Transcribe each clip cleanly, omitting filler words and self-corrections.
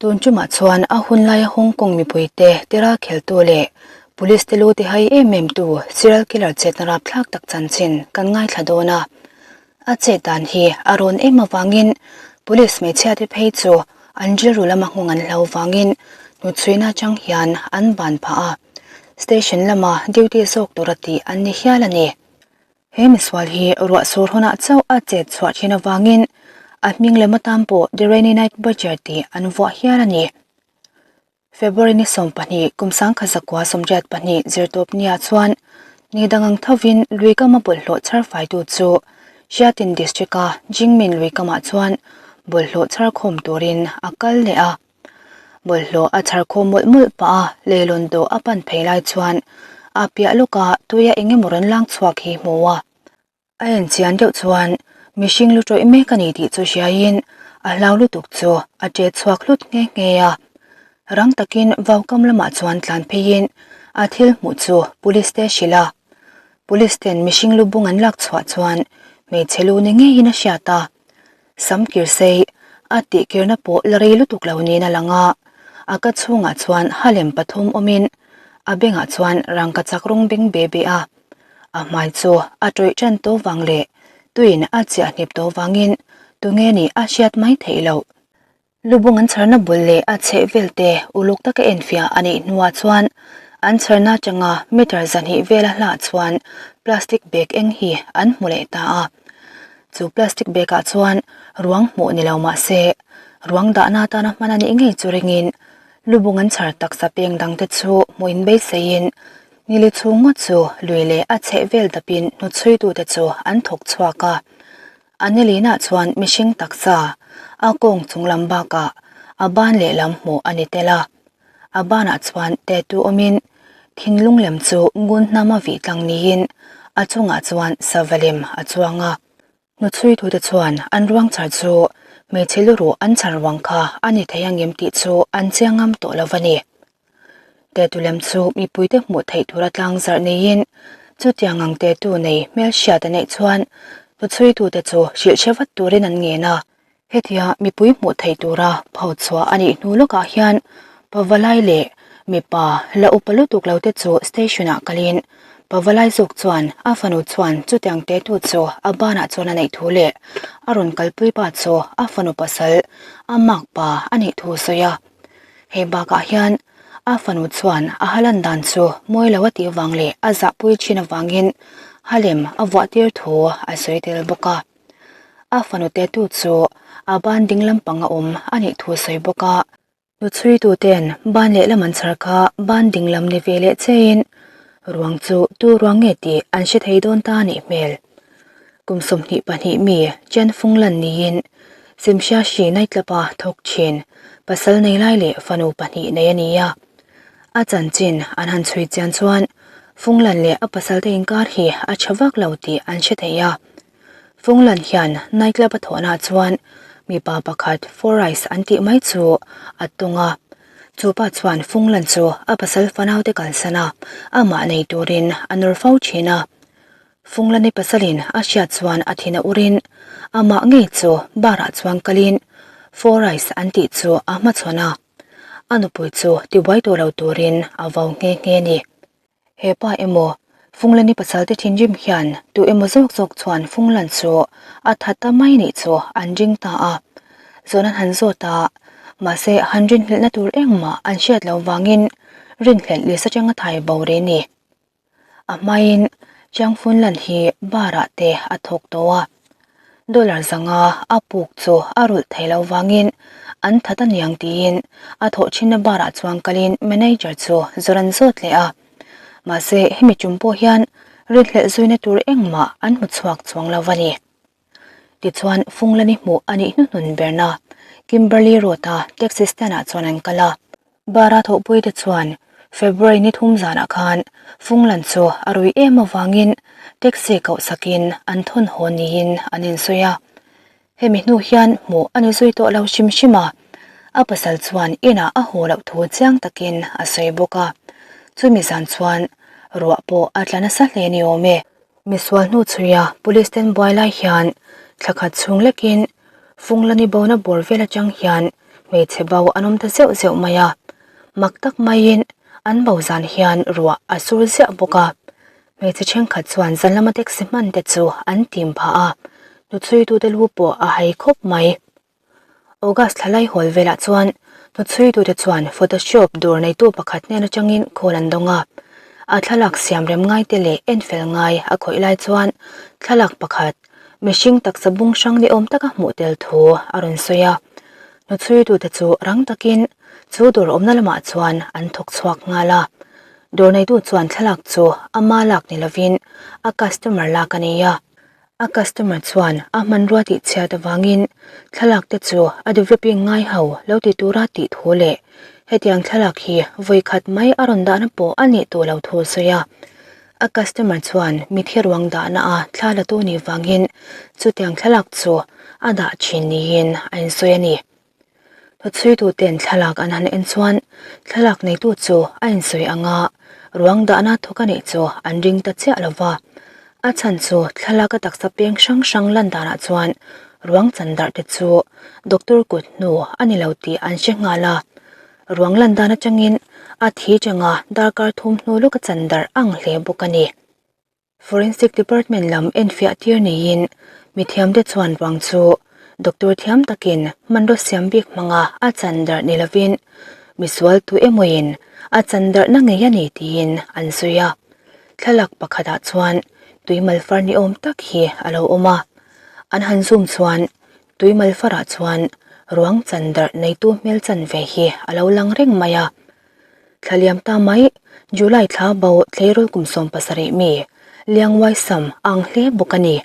Tun tumah chuan a hunlaia Hong Kong mipuite tira kheltu leh Police te lu tihai em em tu serial killer chetna rapthlak tak chanchin kan ngaithla dawn a. A chet dan hi a rawn em avangin Police hmeichhia te phei chu an rilru lama nghawng an hlo vangin hnuchhuina atang hian an ban phah a. Station lama duty zawk tura tih an ni hial a ni. He misual hi ruah sur hunah chauh a chet chhuah thin avangin a hming lem atan pawh The Rainy Night Butcher tih an vuah hial a ni. February ni 12 kum 1982 zirtawp nia chuan ni dang ang thovin lui kama bawlhhlawh chhar faitu chu Xiatin District-a Jingmin lui kamah chuan bawlhhlawh chhar khawm turin a kal leh a. Bawlhhlawh a chhar khawm mawlh mawlh pah a, leilawn dawh a pan phei lai chuan a piah lawka tuia eng emaw rawn lang chhuak hi hmu a. A en chian deuh chuan mihring lu tawih mek a ni tih chu hriaiin a hlau lutuk chu a ṭe chhuak hlut nghe nghe a. Rang takin vaukam lamah chuan tlan pheiin a thil hmuh chu police te hrilh a. Police ten mihring lu bung an lak chhuah chuan hmeichhe lu ni ngeiin a hriat a. Sam kir sei, a tih kirna pawh la rei lutuk lo niin a lang a, a ka chhungah chuan halem pathum awmin a bengah chuan rangka chak rawng beng be be a, a hmai chu a tawih tan tawh vang leh tuiin a chiah hnip tawh vangin tunge nih a hriat mai theih loh. Lubung an chharna bul leh a chheh vel te uluk taka enfiah a nih hnuah chuan an chharna atanga meter 200 vela hlah chuan plastic bag eng hi an hmu leh ta a. Chu plastic bag ah chuan ruang hmuh ni lo mah se ruang dahna atana hman a nih ngei chu ringin lubung an chhar taksa peng dangte chu hmuh in beiseiin nili chhung ngawt chu lui leh a chheh vel dapin hnuchhuitute chu an thawk chhuak a. A nilinah chuan mihring taksa, a kawng chung lam bakah a ban lehlam hmuh a ni tel a. A banah chuan tattoo awmin thinlung lem chu ngun hnama vih tlang niin a chungah chuan sava lem a chuang a. Hnuchhuitute chuan an ruang char chu hmeichhe luruh an char ruang kha a ni thei angem tih chu an chiang ngam tawh lo a ni. Tattoo lem chu mipuite hmuh theih tura tlang zarh neiin chutiang ang tattoo nei hmelhriat a neih chuan hnuchhuitute chu hrilh hre vat turin an ngen a. Hetia mipui hmuh theih tura pho chhuah a nih hnu lawkah hian Pavalai leh mipa la upa lutuk lo te chu station ah kalin Pavalai zawk chuan a fanu chuan chutiang tattoo chu a banah chuan a neih thu leh a rawn kalpui pa chu a fanu pasal a mark pa a nih thu a sawi a. Hei bakah hian a fanu chuan a halan dan chu mawi lo a tih vang leh a zahpui thin avangin halem a vuah tir thu a sawi tel bawk a. A fanu tetu chu a ban ding lampang a awm a nih thu a sawi bawk a. Hnuchhuitu ten ban lehlam an chhar kha ban ding lam ni ve leh chein ruang chu tu ruang nge tih an hre thei dawn ta a nih hmel. Kum 22 mi Chen Fung Lan niin Simhria hri nightclub-a thawk thin pasal nei lai leh fanu pahnih nei a ni a. A chanchin an han chhui chian chuan Fung Lan leh a pasalte inkar hi a tha vak lo tih an hre thei a. Fung Lan hian nightclub a thawhnaah chuan mipa pakhat Four Eyes an tih mai chu a tawng a. Chu pa chuan Fung Lan chu a pasal fanaute kalsan a, amah nei turin a nawr fo thin a. Funglani pasalin a hriat chuan a thin a urin amah ngei chu bar ah chuan kalin Four Eyes an tih chu a hmachhawn a, a nupui chu tibuai tawh lo turin a vau nghe nghe a ni. He pa emaw Funglani pasalte thinrim hian tu emaw zawk zawk chuan Funglan chu a that ta mai nih chu an ring ta a, zawn an han zawt a, mahse han rinhlelhna tur engmah an hriat loh vangin rinhlelh lisa changa thai bo rih a ni. A hmain Chiang Fun Lan hi bar ah te a thawk tawh a, dollar zanga a puk chu a rulh thei lo vangin an that a niang tiin a thawh thinna bar ah chuan kalin manager chu zawr an zawt leh a. Mahse hemi tum pawh hian rinhlelh zuina tur engmah an hmu chhuak chuang lo a ni. Tichuan Funglani hmuh a nih hnuhnun berna Kimberley Road a taxi stand ah chuan an kal a. Bara thawhpuite chuan February ni thum zanah khan Funglan chu a rui em avangin taxi koh sakin an thawn haw niin an insawi a. Hemi hnu hian hmuh a ni zui tawh lo hrim hrim a, a pasal chuan inah a haw loh thu chiang takin a sawi bawk a. Chumi zan chuan ruah pawh a tla nasa hle ni awm e. Misual hnu chhuia police ten buai lai hian thla khat chhung lekin Funglani bona bawr vel atang hian. hmeichhe bo an awm ta zeuh zeuh mai a, mak tak maiin an bo zan hian ruah a sur ziah bawk a. Hmeichhe thenkhat chuan zan lama taxi hman te chu an tim phah a, hnuchhuitute lu pawh a hai khawp mai. August thla laihawl velah chuan hnuchhuitute chuan Photoshop dawr neitu pakhat hnen atangin call an dawng a. A thlalak siam rem ngai te leh enfel ngai a khawih lai chuan thlalak pakhat mihring taksa bung hrang ni awm taka hmuh tel thu a rawn sawi a. Hnuchhuitute chu rang takin chu dawr awmna lamah chuan an thawk chhuak nghal a. Dawr neitu chuan thlalak chu ama lak ni lovin a customer lak a ni a. A customer chuan a hmanrua tih chhiat avangin thlalak te chu a developing ngai ho lo ti tura tih thu leh hetiang thlalak hi vawi khat mai a rawn dahna pawh a nih tawh lo thu a sawi a. A customer chuan mithi ruang dahna a thla la tu nih vangin chutiang thlalak chu a dah thin niin a insawi a ni. Hnuchhuituten thlalak an han en chuan thlalak neitu chu a insawi ang a, ruang dahna thawk a nih chu an ring ta chiah lo va. A chhan chu thlalaka taksa peng hrang hrang lan danah chuan ruang chan darh te chu doctor kut hnu a ni lo tih an hre nghal a. Ruang lan dan atangin a thi changa darkar thum hnu lawka chan darh ang hle bawk a ni. Forensic Department lam enfiah tir neiin mithiamte chuan ruang chu doctor thiam takin hmanraw siam bik hmanga a chan darh ni lovin misual tu emawin a chan darhna ngei a ni tiin an zui a. Thlalak pakhatah chuan tui malfar ni awm tak hi a lo awm a, an han zoom chuan tui malfarah chuan ruang chan darh neitu hmel chanve hi a lo lang reng mai a. Thla liam ta mai, July thla bo tleirawl kum 70 mi, Liang Wai Sam a ang hle bawk a ni.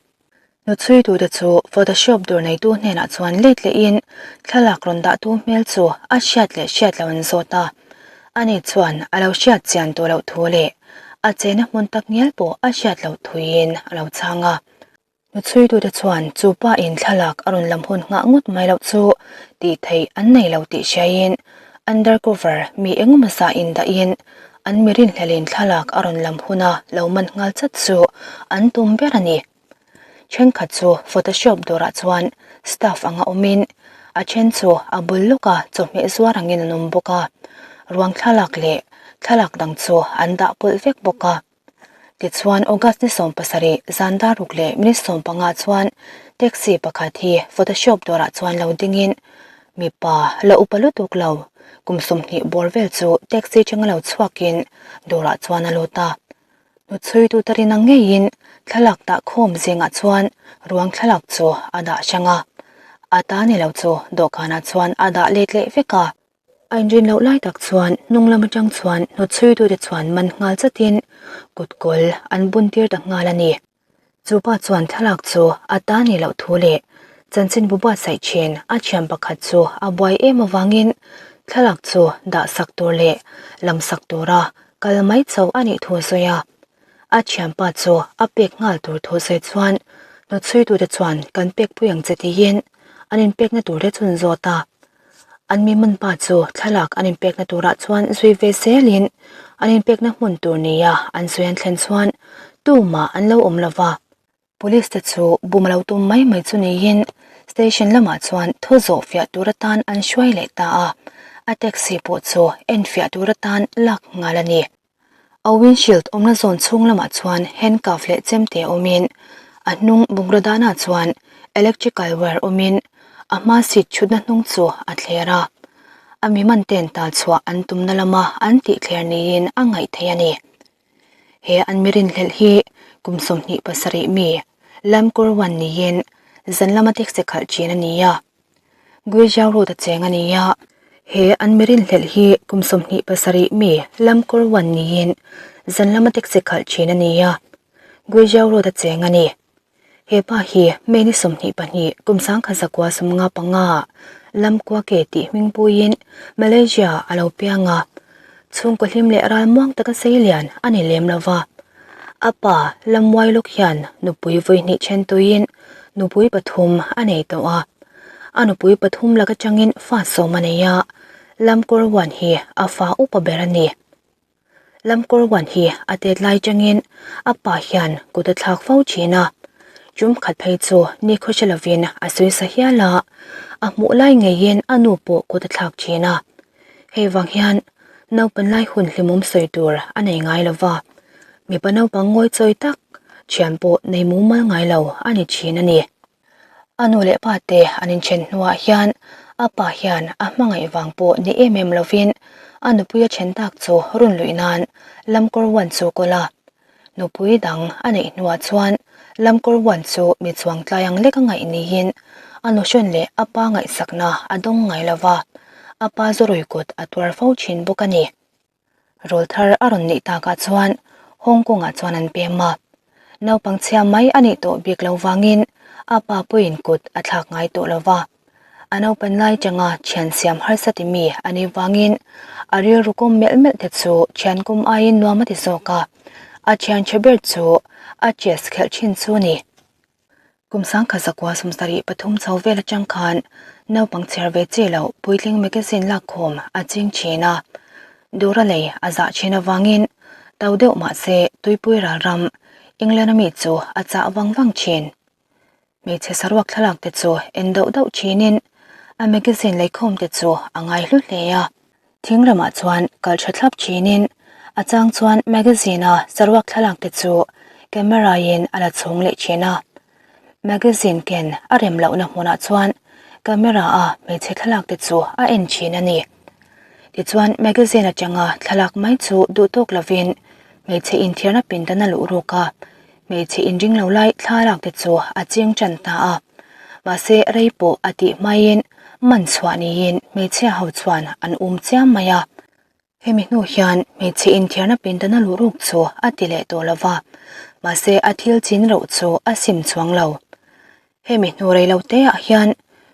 Hnuchhuitute chu Photoshop dawr neitu hnenah chuan let lehin thlalak rawn dahtu hmel chu a hriat leh hriat lo an zawt a. Ani chuan a lo hriat chian tawh loh thu leh a chena hmun tak ngial pawh a hriat loh thuin a lo chhang a. Hnuchhuitute chuan chu pa in thlalak a rawn lam hun nghah ngawt mai loh chu tih theih an nei lo tih hriaiin undercover mi engemaw zah in dahin an mi rinhlelin thlalak a rawn lam huna lo man nghal chat chu an tum ber a ni. Thenkhat chu photoshop dawrah chuan staff anga awmin a then chu a bul lawka chawhmeh zuar angin an awm bawk a, ruang thlalak leh thlalak dang chu an dah pawlh vek bawk a. Tichuan, August ni 17 zan dar ruk leh minute 15 chuan taxi pakhat hi Photoshop dawrah chuan lo dingin mipa la upa lutuk lo kum 20 bawr vel chu taxi atanga lo chhuakin dawrah chuan a lut a. Hnuchhuitu ta rin ang ngeiin thlalak dah khawm zingah chuan ruang thlalak chu a dah hrang a, a ta ni lo chu dawhkanah chuan a dah let leh vek a. A inrin loh lai tak chuan hnung lam atang chuan hnawtchhuitute chuan man nghal chatin kut kawl an bun tir ta nghal a ni. Chu pa chuan thlalak chu a ta ni loh thu leh chanchinbu buatsaih thin a thian pakhat chu a buai em avangin thlalak chu dah sak tur leh lam sak tura kal mai chauh a nih thu a sawi a. A thianpa chu a pek nghal tur thu sawi chuan hnawtchhuitute chuan kan pek pui ang che tiin an inpekna tur te chu an zawt a. An mi hmun pa chu thlalak an inpekna turah chuan zui ve zelin an inpekna hmun tur nia an zui an thlen chuan tumah an lo awm lo va. Police te chu bum a lo tum mai mai chu niin station lamah chuan thu zawh fiah tur atan an hruai leh ta a, a taxi pawh chu enfiah tur atan lak nghal a ni. A windshield awmna zawn chhung lamah chuan handcuff leh chemte awmin a hnung bungraw danah chuan electrical wire awmin a hma seat chhutna hnung chu a thler a. A mi man ten tal chhuah an tumna lama an tih thler niin a ngaih theih a ni. He an mi rinhlelh hi kum 27 mi Lam Kurwan niin zan lama taxi khalh chin a ni a. Guizhou Road a cheng a ni a, he an mi rinhlelh hi kum 27 mi Lamkawr Wan niin zan lama taxi khalh thin a ni a, Guizhou Road a cheng a ni. He pa hi May ni 22 kum 1995 Lamkua ke tih hming puiin Malaysia a lo piang a, chhungkaw hlim leh ral muang taka sei lian a ni lem lo va. A pa Lammuai lawk hian nupui vawi hnih then tuiin nupui pathum a nei tawh a. A nupui pathum lak atangin fa sawm a nei a, Lamkawr Wan hi a fa upa ber a ni. Lamkawr Wan hi a tet lai changin a pa hian kut a thlak fo thin a. Tum khat phei chu nikhaw hre lovin a sawi sa hial a, a hmuh lai ngeiin a nu pawh kut a thlak thin a. Hei vang hian naupan lai hun hlimawm sawi tur a nei ngai lo va, mipa naupang ngawi chawi tak thian pawh nei mumal ngai lo a ni thin a ni. A nu leh pa te an inchen hnuah hian a pa hian a hmangaih vang pawh ni em em lovin a nupui a then tak chu run luih nan Lamkawr Wan chu kawl a. Nupui dang a neih hnuah chuan Lamkawr Wan chu mi chuang tlai ang lek a ngaih niin a nuhrawn leh a pa ngaihsakna a dawng ngai lo va, a pa zawrui kut a tuar fo thin bawk a ni. Rawl thar a rawn neih takah chuan Hong Kong ah chuan an pem a. Naupang chhia mai a nih tawh bik lo vangin a pa puiin kut a thlak ngai tawh lo va. A naupan lai changa thian siam harsa ti mi a nih vangin a rilru kawm melh melh te chu thian kawm aiin nuam a ti zawk a. A thian tha ber chu a chess khelh thin chu a ni. Kum sangkha zakua 73 chho vel atang khan naupang chhiar ve chi loh puitling magazine lakkhawm a ching thin a. Dura lei a zah thin avangin to deuh mah se tuipui ral ram England a mi chu a chah vang vang thin. Hmeichhe saruak thlalak te chu en dauh dauh thinin a magazine leikhawm te chu a ngai hlu hle a. Thing ramah chuan kal tha thlap thinin a chang chuan magazine a saruak thlalak te chu camera in a la chhung leh thin a. Magazine ken a rem lohna hmunah chuan camera a hmeichhe thlalak te chu a en thin a ni. Tichuan magazine atanga thlalak mai chu duh tawk lovin hmeichhe inthiarna pindan a luh ruk a, hmeichhe inring lo lai thlalak te chu a ching tan ta a. Mahse rei pawh a tih hmaiin man chhuah niin hmeichhia ho chuan an um chiam mai a. Hemi hnu hian hmeichhe inthiarna pindan a luh ruk chu a ti leh tawh lo va, mahse a thil chin reuh chu a sim chuang lo. Hemi hnu rei lo te ah hian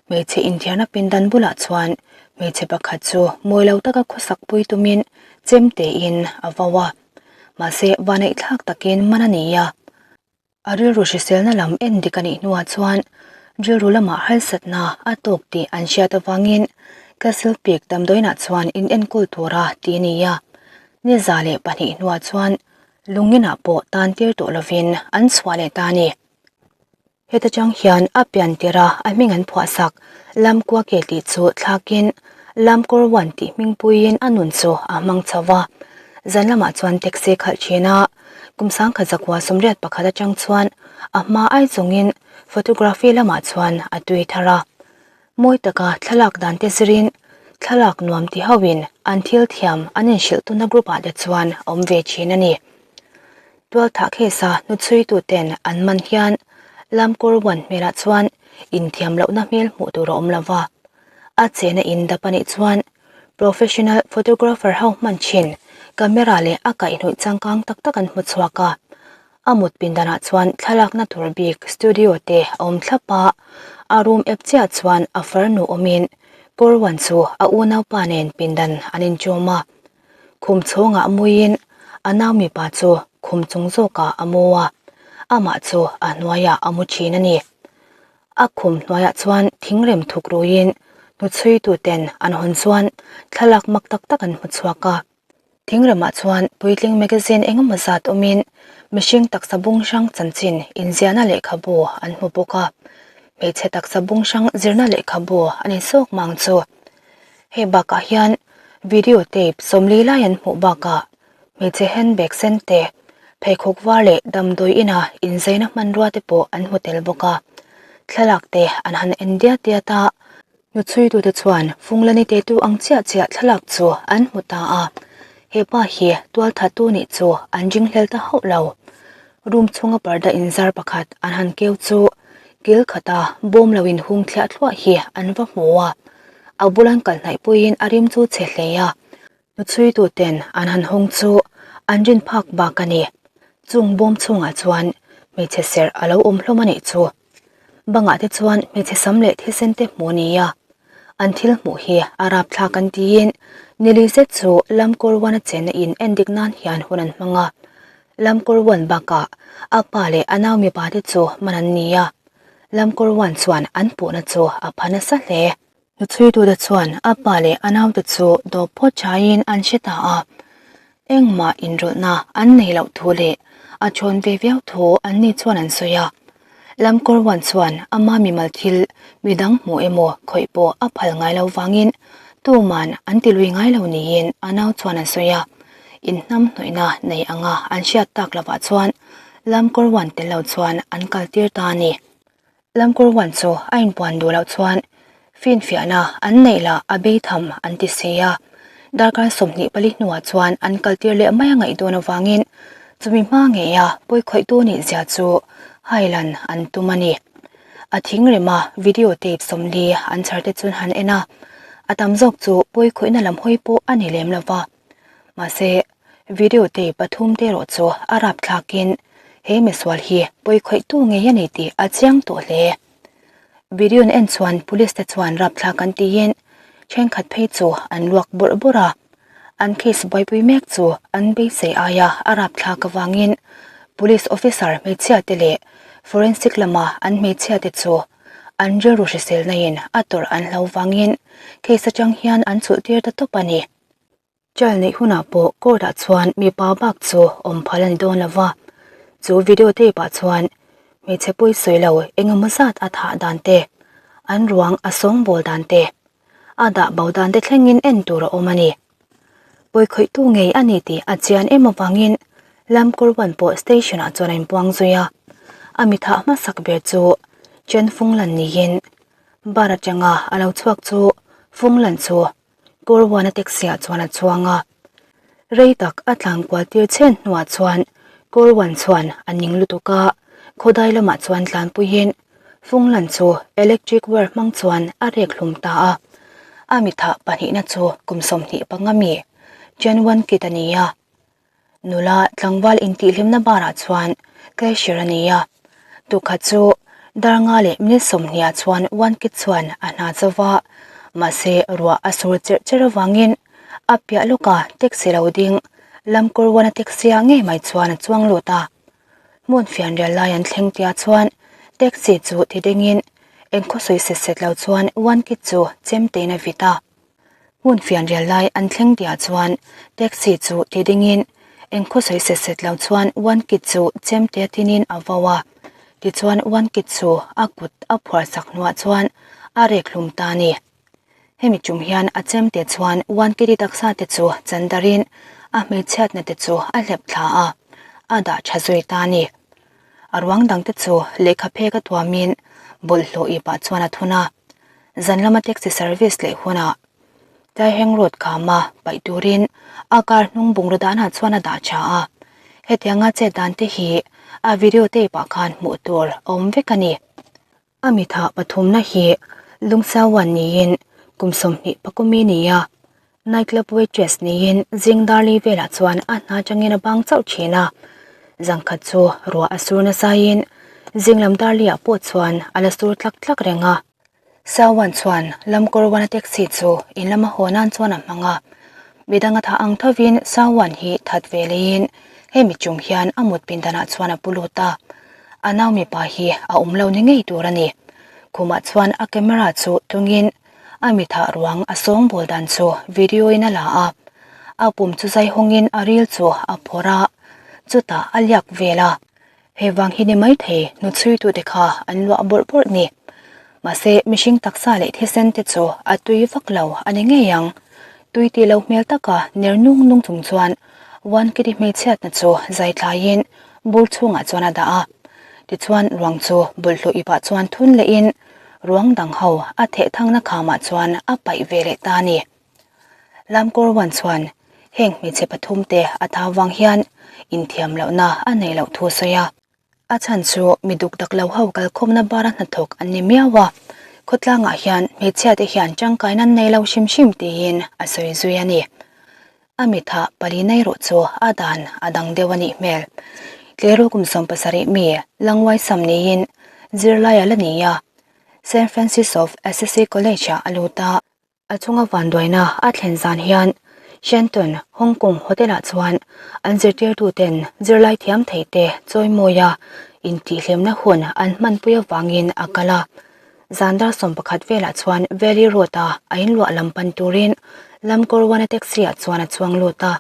hmeichhe inthiarna pindan bulah chuan hmeichhe pakhat chu mawi lo taka khawsak pui tumin chem tein a vo a, mahse vaneihthlak takin man a ni a. A rilru hriselna lam en dik a nih hnuah chuan rilru lamah harsatna a tawk tih an hriat avangin Castle Peak damdawiinah chuan in enkawl tura ti a ni a. Ni 102 hnuah chuan lunginah pawh tan tir tawh lovin an chhuah leh ta a ni. Heta chang hian a pian tirha a hming an phuahsak Lamkuake tih chu thlakin Lamkawr Wan tih hmingpuiin a nun chu a hmang chho va. Zan lamah chuan taxi khalh thin a. Kum 1981 atang chuan a hma ai chungin photography lamah chuan a tui thar a. Mawi taka thlalak dan te zirin thlalak nuam ti hoin an thil thiam an inhrilh tuna group ah te chuan a awm ve thin a ni. Tualthah case a hnuchhuitu ten an man hian Lamkawr Wan hmelah chuan inthiam lohna hmel hmuh tur a awm lo va. A chena in dap a nih chuan Professional photographer ho hman thin camera leh a kaihhnawih changkang tak tak an hmu chhuak a. A mut pindanah chuan thlalakna tur bik studio te a awm thlap a, a room ep chiah chuan a farnu awmin Korwan chu a unaupa nen pindan an inchawm a. Khum chhungah muiin a nau mipa chu khum chung zawkah a mu a, amah chu a hnuaiah a mu thin a ni. A khum hnuaiah chuan thingrem thuk ruiin hnuchhuituten an hawn chuan thlalak mak tak tak an hmu chhuak a. Thingremah chuan puitling magazine eng emaw zat awmin mihring taksa bung hrang chanchin inziahna lehkhabu an hmu bawk a. Hmeichhe taksa bung hrang zirna lehkhabu a ni zawk mang chu. Hei bakah hian video tape 40 lai an hmuh bakah Hmeichhe handbag sen te, pheikhawk var leh damdawi ina inzaina hmanrua te pawh an hmu tel bawk a. Thlalak te an han en diat diat a, hnuchhuitute chuan Funglani tetu ang chiah chiah thlalak chu an hmu ta a. He pa hi tualthattu nih chu an ringhlel ta hauh lo. Room chhunga parda inzar pakhat an han keu chu kil khata bawm lo inhung thliah thluah hi an va hmu a. A bul an kal hnaih puiin a rim chu chhe hle a. Hnuchhuituten an han hawng chu an rin phak bak a ni. Chung bawm chhungah chuan hmeichhe serh a lo awm hlawm a nih chu. Bangah te chuan hmeichhe sam leh thisen te hmuh a ni a. An thil hmuh hi a rapthlak an tiin nili zet chu Lamkawr Wana chenna in endik nan hian hun an hmang a. Lamkawr Wan bakah a pa leh a nau mipa te chu man an ni a. Lamkawr Wan chuan an puhna chu a pha nasa hle. Hnuchhuitute chuan a pa leh a naute chu dawp phawt chaiin an hre ta a, engmah inrawlhna an nei loh thu leh a thawn ve viau thu anni chuan an sawi a. Lam Korwan chuan ama mimal thil midang hmuh emaw khawih pawh a phal ngai lo vangin tuman an ti lui ngai lo niin a nau chuan an sawi a. Inhnam hnawihna nei anga an hriat tak lovah chuan Lam Korwan tel lo chuan an kaltir ta a ni. Lamkurwan chu a inpuan duh loh chuan finfiahna an neih lah a bei tham an ti si a. Darkar 24 hnuah chuan an kaltir leh mai a ngaih dawn avangin chumi hma ngeia pawikhawihtu nih zia chu hailan an tum a ni. A thing rema video tape 40 an chhar te chuan han en a, a tam zawk chu pawikhawihna lam hawi pawh a ni lem lova. Mahse, video tape pathum te erawh chu a rap thlakin he misual hi pawikhawihtu ngei a ni tih a chiang tawh hle. Video na en chuan police te chuan rap thlak an tiin thenkhat phei chu an luak bawrh bawrh a, an case buaipui mek chu an beisei aia a rap thlak avangin police officer hmeichhia te leh forensic lama an hmeichhia te chu an rilru hriselna in a tawrh an hlo vangin case atang hian an chulh tir ta tawp a ni. Trial neih hunah pawh court ah chuan mipa bak chu awm phal a ni dawn lo va, chu video tape ah chuan hmeichhe pawi sawi lo eng emaw zat a thah dan te, an ruang a sawngbawl dan te, a dah bo dan te thlengin en tur a awm a ni. Pawikhawihtu ngei a ni tih a chian em avangin Lamkurwan pawh station ah chuan a inpuang zui a, a mi thah hmasak ber chu Chen Funglan niin bar atanga a lo chhuak chu Funglan chu Kawrvuana taxi ah chuan a chuang a, rei tak a tlan kual tir chhen hnuah chuan Kawrvuan chuan a ning lutuk a, khawdai lamah chuan tlanpuiin Funglan chu electric wire hmang chuan a rek hlum ta a. A mithah pahnihna chu kum 25 mi Chen Wankit a ni a. Nula tlangval intihhlimna barah chuan cashier a nei a, tukhat chu dar nga leh minute 20 ah chuan one kid chuan a hna cho va, mahse ruah a sur cherh cherh avangin a piah lawka taxi lo ding Lamkawr one a taxi ah ngei mai chuan a chuang lut a. Hmun fianrial lai an thleng tia chuan taxi chu ti dingin engkhaw sawi set set lo chuan one kid chu chem tein a vit a. Hmun fianrial lai an thleng tihah chuan taxi chu ti dingin eng khaw sawi set set lo chuan one kid chu chemte tinin a vo a, tichuan one kid chu a kut a phuar sak hnuah chuan a rek hlum ta a ni. Hemi tum hian a chemte chuan one kid-i taksa te chu chan darin a hmeichhiatna te chu a hlep thla a, a dah tha zui ta a ni. A ruang dangte chu lehkha phek a tuamin bawlhhlawh ipah chuan a thun a. Zan lama taxi service leh hunah Taiheng road khama paih turin a car hnung bungraw danah chuan a dah tha a, hetianga chet dan te hi a video tape ah khan hmuh tur a awm vek a ni. A mitha pathumna hi Lungsawan niin kum 20 pakumi ni a, night club waitress niin zing darli velah chuan a hna atangin a bang chauh thin a, zangkhat chu ruah a sur nasaiin zing lam darli ah pawh chuan a la sur tlak tlak reng a. Sawan chuan Lamkawrwana taxi chu in lama haw nan chuan a hmang a, midang a thah ang thovin Sawan hi that ve leiin hemi chung hian a mut pindanah chuan a pu lut a, a nau mipa hi a awm lo ni ngei tur a ni. Khumah chuan a camera chu tungin a mi thah ruang a sawngbawl dan chu video in a la a, a pum chu zai hawngin a ril chu a phawrh a, chutah a liak vel a. He vang hi ni maithei hnuchhuitute kha an luah bawrh bawrh ni. Mahse, mihring taksa leh thisen te chu a tui vak lo a ni ngei ang. Tui tih lo hmel taka ner nung nung chung chuan Wankidi hmeichhiatna chu zai tlaiin bur chhungah chuan a dah a. Tichuan ruang chu bawlhhlawh ipah chuan thun lehin ruang dang ho a theh thangna khamah chuan a paih ve leh ta a ni. Lamkawr Wan chuan heng hmeichhe pathum te a thau vang hian inthiam lohna a neih loh thu a sawi a. A chhan chu mi duk dak lo ho kalkhawmna bara hnathawk an ni miau a, khawtlangah hian hmeichhia te hian tangkaina an nei lo hrim hrim tiin a sawi zui a ni. A mitha pali nei rawh chu a dan a dang deuh a nih hmel. Tleirawl kum 17 mi Langwai Sam niin zirlai a la ni a, Saint Francis of Assisi College ah a lut a. A chunga vanduaina a thlen zan hian Shenton, Hong Kong hotel-ah chuan an zirtirtuten zirlai thiam theite chawimawia intihhlimna hun an hmanpui avangin a kal a. Zan dar 11 velah chuan Valley Road-a a inluah lam pan turin Lamkawrwana taxi-ah chuan a chuang lut a.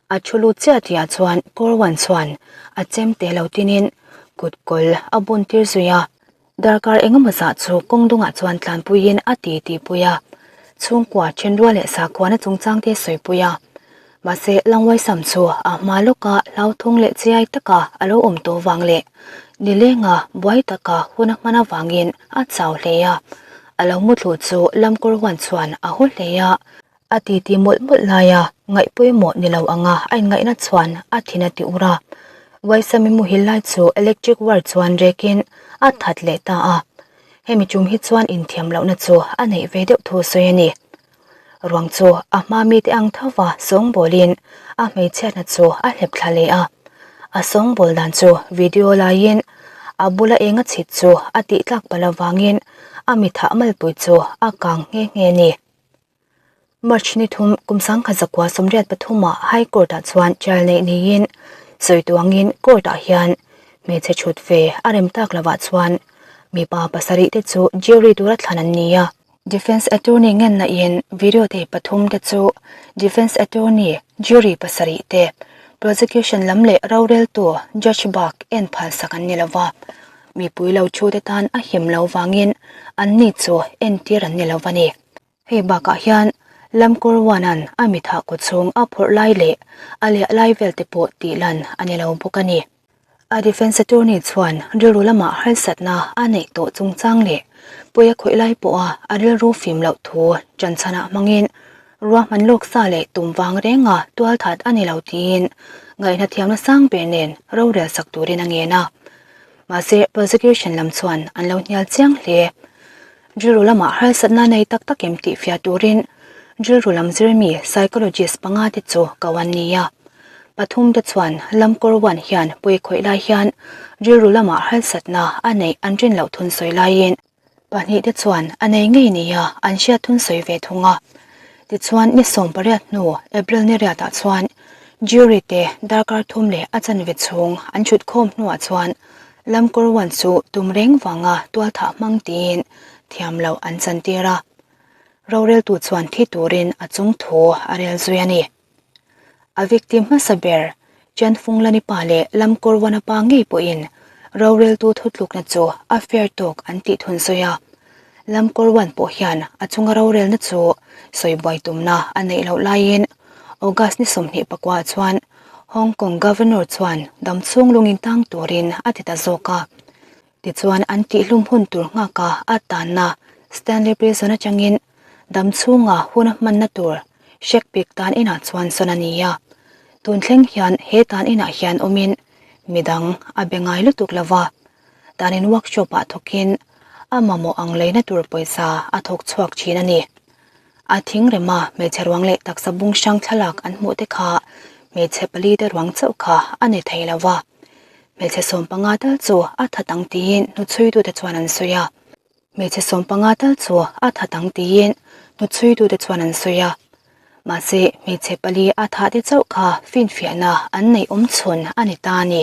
A thu lut chiah tihah chuan Kawrwan chuan a chemte lo tinin. kut kawl a bun tir zui a. Darkar engemaw zah chu kawng dungah chuan tlanpuiin a ti ti pui a, chhungkua thenrual leh sakhuana chungchangte sawipui a. Mahse, Langwaisam chu a hma lawka hlauthawng leh chiai taka a lo awm tawh vang leh nilenga buai taka hun a hman avangin a chau hle a. A lo muthlu chu Lamkawr huan chuan a haw hle a. A titi mawlh mawlh laia ngaih pawimawh ni lo anga a inngaihna chuan a thin a ti ur a. Vaisami muhil lai chu electric wire chuan rekin a that leh ta a. Hemi tum hi chuan inthiam lohna chu a neih ve deuh thu sawi a ni. Ruang chu a hma mite ang thova sawngbawlin a hmeichhiatna chu a hlep thla leh a. A sawngbâwl dan chu video laiin a bula eng a chhit chu a tihtlak palh avangin a mithah malpui chu a kang nghe nghe a ni. March ni thum kum 1983 ah High Court ah chuan trial neih niin sawi tuangin court ah hian hmeichhe chhut ve a rem tak lovah chuan mipa pasarih te chu jury tura thlan an ni a. Defence attorney ngenna in video te pathum te chu defence attorney jury pasarih te prosecution lam leh roreltu judge bak en phal sak an ni lova, mipui lo thu te tan a him lo vangin anni chu entir an ni lova ni. Hei bakah hian Lamkawr One-a'n a mithah kaw chhung a phawrh lai leh a liah lai vel te pawh tih lan a ni lo bawk a ni. A defence attorney chuan rilru lamah harsatna a neih tawh chungchang leh pawi a khawih lai pawha a rilru fim loh thu ṭanchhanah hmangin ruahman lawk sa leh tum vang renga tualthat a ni lo tiin ngaihna thiamna sang ber nen rorel sak turin a ngen a. Mahse prosecution lam chuan an lo hnial chiang hle. Rilru lamah harsatna nei tak tak em tih fiah turin rilru lam zirmi psychologist panga te chu ko an ni a. Pathum te chuan Lamkawr One hian pawi khawih lai hian rilru lamah harsatna a neih an rin loh thun sawi laiin pahnih te chuan a nei ngei nia an hriat thun sawi ve thung a. Tichuan ni 18 hnu April ni riatah chuan jury te darkar thum leh a chanve chhung an chhut khawm hnuah chuan Lamkawr One chu tum reng vanga tualthah hmang tiin thiam loh an chantir a, roreltu chuan thi turin a chung thu a rel zui a ni. A victim hmasa ber Chen Funglani pa leh Lamkawr One-a pa ngei pawhin roreltu thutlukna chu a fair tawk an tih thun zui a. Lamkawr One pawh hian a chunga rorelna chu sawi buai tumna a neih loh laiin August ni 29 chuan Hong Kong Governor chuan damchhung lungin tang turin a ti ta zawk a. Tichuan an tihhlum hun tur nghaka a tanna Stanley Prison atangin damchhunga hun a hmanna tur Shakpik tan inah chuan sawn a ni a. Tun thleng hian he tan inah hian awmin midang a be ngai lutuk lo va. Tanin workshop ah thawkin a mamawh ang leina tur pawisa a thawk chhuak thin a ni. A thing rema hmeichhe ruang leh taksa bung hrang thlalak an hmuh te kha hmeichhe pali te ruang chauh kha a ni thei lo va. Hmeichhe 15 tal chu a that ang tiin hnuchhuitute chuan an sawi a. Hmeichhe 15 tal chu a that ang tiin hnuchhuitute chuan an sawi a. Mahse, hmeichhe pali a thah te chauh kha finfiahna an neih awm chhun a ni ta a ni.